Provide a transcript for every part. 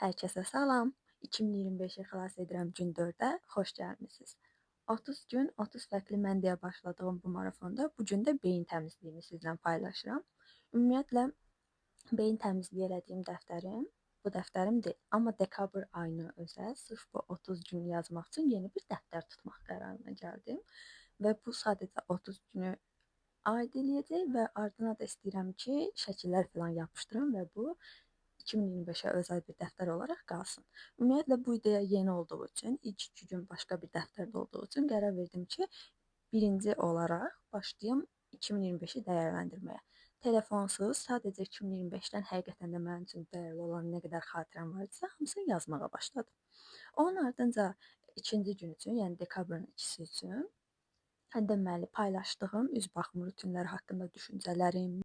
Hər kəsə salam. 2025-i xilas edirəm gün 4-ə. Xoş gəlmisiniz. 30 gün, 30 fərqli mən deyə başladığım bu marafonda bu gün də beyin təmizliyini sizlə paylaşıram. Ümumiyyətlə beyin təmizliyi elədiyim dəftərim bu dəftərim deyil, amma dekabr ayına özəl sırf bu 30 gün yazmaq üçün yeni bir dəftər tutmaq qərarına gəldim və bu sadəcə 30 günü aid eləyəcək və ardına da istəyirəm ki, şəkillər falan yapışdırım və bu 2025-ə özəl bir dəftər olaraq qalsın. Ümumiyyətlə bu ideya yeni olduğu üçün, ilk 2 gün başqa bir dəftərdə olduğu üçün qərar verdim ki, birinci olaraq başlayım 2025-i dəyərləndirməyə. Telefonsuz, sadəcə 2025-dən həqiqətən də mənim üçün dəyərli olan nə qədər xatirəm var idisə, hamısını yazmağa başladım. Onun ardınca ikinci gün üçün, yəni dekabrın 2-si üçün deməli paylaşdığım üz baxım rutinləri haqqında düşüncələrim,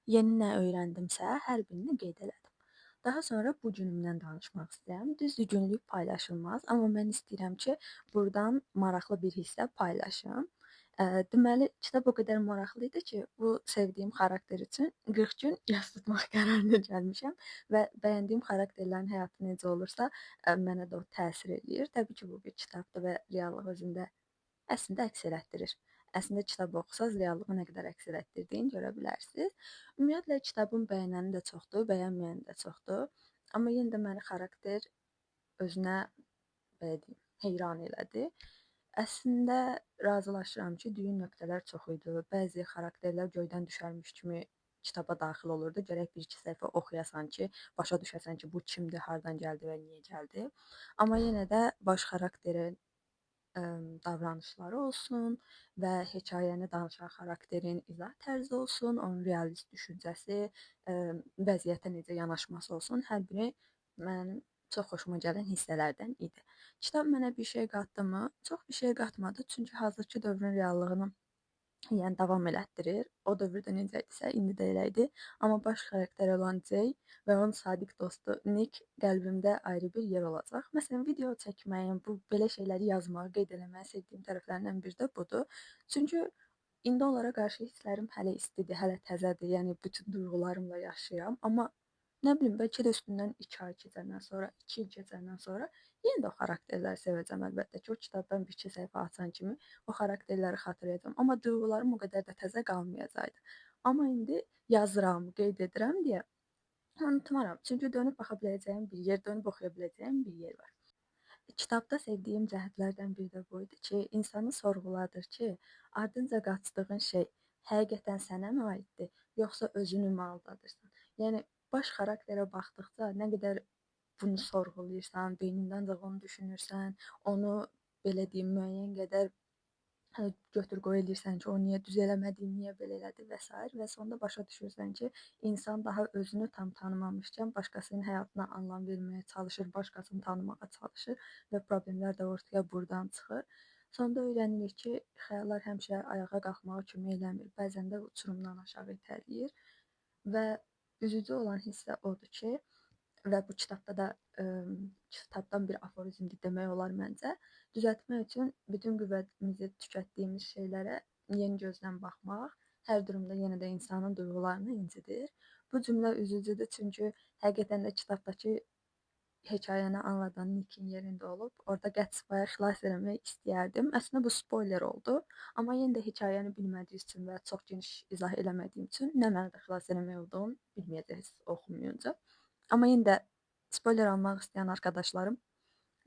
yeni nə öyrəndimsə, hər birini qeyd elədim. Daha sonra bu günümdən danışmaq istəyirəm. Düzdür, günlük paylaşılmaz, amma mən istəyirəm ki, burdan maraqlı bir hissə paylaşım. Deməli, kitab o qədər maraqlı idi ki, bu sevdiyim xarakter üçün 40 gün yas tutmaq qərarına gəlmişəm və bəyəndiyim xarakterlərin həyatı necə olursa, mənə də o təsir eləyir. Təbii ki, bu bir kitabdır və reallıq özündə əslində əks elətdirir. Əslində kitab oxusaz reallığı nə qədər əks elətdirdiyini görə bilərsiniz. Ümumiyyətlə kitabın bəyənəni də çoxdur, bəyənməyəni də çoxdur. Amma yenə də məni xarakter özünə belə deyim, heyran elədi. Əslində razılaşıram ki, düyün nöqtələr çox idi. Bəzi xarakterlər göydən düşərmiş kimi kitaba daxil olurdu. Gərək bir-iki səhifə oxuyasan ki, başa düşəsən ki, bu kimdir, hardan gəldi və niyə gəldi. Amma yenə də baş xarakterin davranışları olsun və hekayəni danışan xarakterin izah tərzi olsun, onun realist düşüncəsi, vəziyyətə necə yanaşması olsun, hər biri mənim çox xoşuma gələn hissələrdən idi. Kitab mənə bir şey qatdı mı? Çox bir şey qatmadı, çünki hazırki dövrün reallığını yəni davam elətdirir. O dövrdə necə idisə, indi də elə idi. Amma baş xarakter olan Jay və onun sadiq dostu Nick qəlbimdə ayrı bir yer olacaq. Məsələn, video çəkməyin, bu belə şeyləri yazmağı, qeyd eləməyi sevdiyim tərəflərindən biri də budur. Çünki indi onlara qarşı hisslərim hələ istidir, hələ təzədir. Yəni bütün duyğularımla yaşayıram. Amma nə bilim, bəlkə də üstündən 2 ay keçəndən sonra, 2 il keçəndən sonra yenə də o xarakterləri sevəcəm əlbəttə ki, o kitabdan bir-iki səhifə açan kimi o xarakterləri xatırlayacağam. Amma duyğularım o qədər də təzə qalmayacaqdı. Amma indi yazıram, qeyd edirəm deyə unutmaram. Çünki dönüb baxa biləcəyim bir yer, dönüb oxuya biləcəyim bir yer var. Kitabda sevdiyim cəhətlərdən biri də bu idi ki, insanı sorğuladır ki, ardınca qaçdığın şey həqiqətən sənə mi aiddir, yoxsa özünü mü aldadırsan? Yəni baş xarakterə baxdıqca nə qədər bunu sorğulayırsan, beynində ancaq onu düşünürsən, onu belə deyim, müəyyən qədər götür-qoy eləyirsən ki, o niyə düz eləmədi, niyə belə elədi və sair və sonda başa düşürsən ki, insan daha özünü tam tanımamışkən başqasının həyatına anlam verməyə çalışır, başqasını tanımağa çalışır və problemlər də ortaya burdan çıxır. Sonda öyrənirik ki, xəyallar həmişə ayağa qalxmağa kömək eləmir, bəzən də uçurumdan aşağı itələyir və üzücü olan hissə odur ki, və bu kitabda da kitabdan bir aforizmdir demək olar məncə, düzəltmək üçün bütün qüvvəmizi tükətdiyimiz şeylərə yeni gözlə baxmaq hər durumda yenə də insanın duyğularını incidir. Bu cümlə üzücüdür, çünki həqiqətən də kitabdakı hekayəni anladan Nickin yerində olub, orada Gatsby-ı xilas eləmək istəyərdim. Əslində bu spoiler oldu, amma yenə də hekayəni bilmədiyiniz üçün və çox geniş izah eləmədiyim üçün nə mənada xilas eləmək olduğunu bilməyəcəksiniz oxumayınca. Amma yenə də spoiler almaq istəyən arkadaşlarım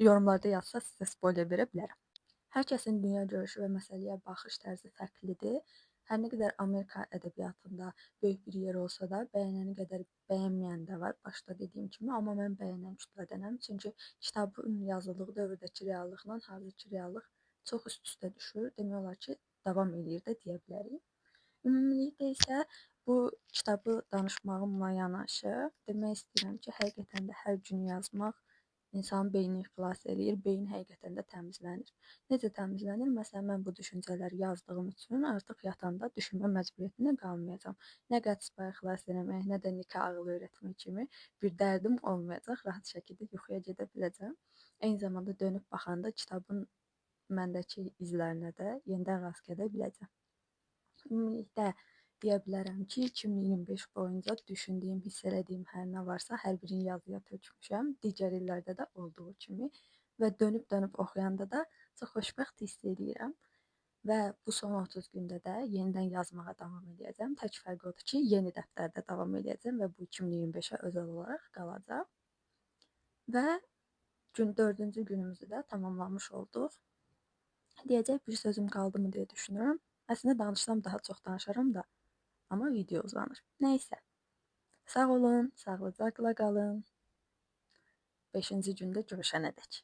yorumlarda yazsa sizə spoiler verə bilərəm. Hər kəsin dünya görüşü və məsələyə baxış tərzi fərqlidir. Hər nə qədər Amerika ədəbiyyatında böyük bir yer olsa da, bəyənəni qədər bəyənməyən də var, başda dediyim kimi, amma mən bəyənən kütlədənəm. Çünki kitabın yazıldığı dövrdəki reallıqla hazırki reallıq çox üst-üstə düşür. Demək olar ki, davam eləyir də deyə bilərik. Ümumilikdə isə bu kitabı danışmağımla yanaşı demək istəyirəm ki, həqiqətən də hər gün yazmaq insanın beynini xilas eləyir, beyin həqiqətən də təmizlənir. Necə təmizlənir? Məsələn, mən bu düşüncələri yazdığım üçün artıq yatanda düşünmə məcburiyyətində qalmayacağam. Nə Gatsby-ı xilas eləmək, nə də Nickə ağıl öyrətmək kimi bir dərdim olmayacaq. Rahat şəkildə yuxuya gedə biləcəm. Eyni zamanda dönüb baxanda kitabın məndəki izlərinə də yenidən rast gələ biləcəm. Ümumilikdə Deyə bilərəm ki, 2025 boyunca düşündüyüm, hiss elədiyim hər nə varsa, hər birini yazıya tökmüşəm, digər illərdə də olduğu kimi və dönüb-dönüb oxuyanda da çox xoşbəxt hiss eləyirəm. Və bu son 30 gündə də yenidən yazmağa davam eləyəcəm. Tək fərqi odur ki, yeni dəftərdə davam eləyəcəm və bu 2025-ə özəl olaraq qalacaq. Və dördüncü günümüzü də tamamlamış olduq. Deyəcək bir sözüm qaldı mı deyə düşünürəm. Əslində danışsam daha çox danışaram da, amma video uzanır. Nəysə. Sağ olun, sağlıcaqla qalın. 5-ci gündə görüşənədək.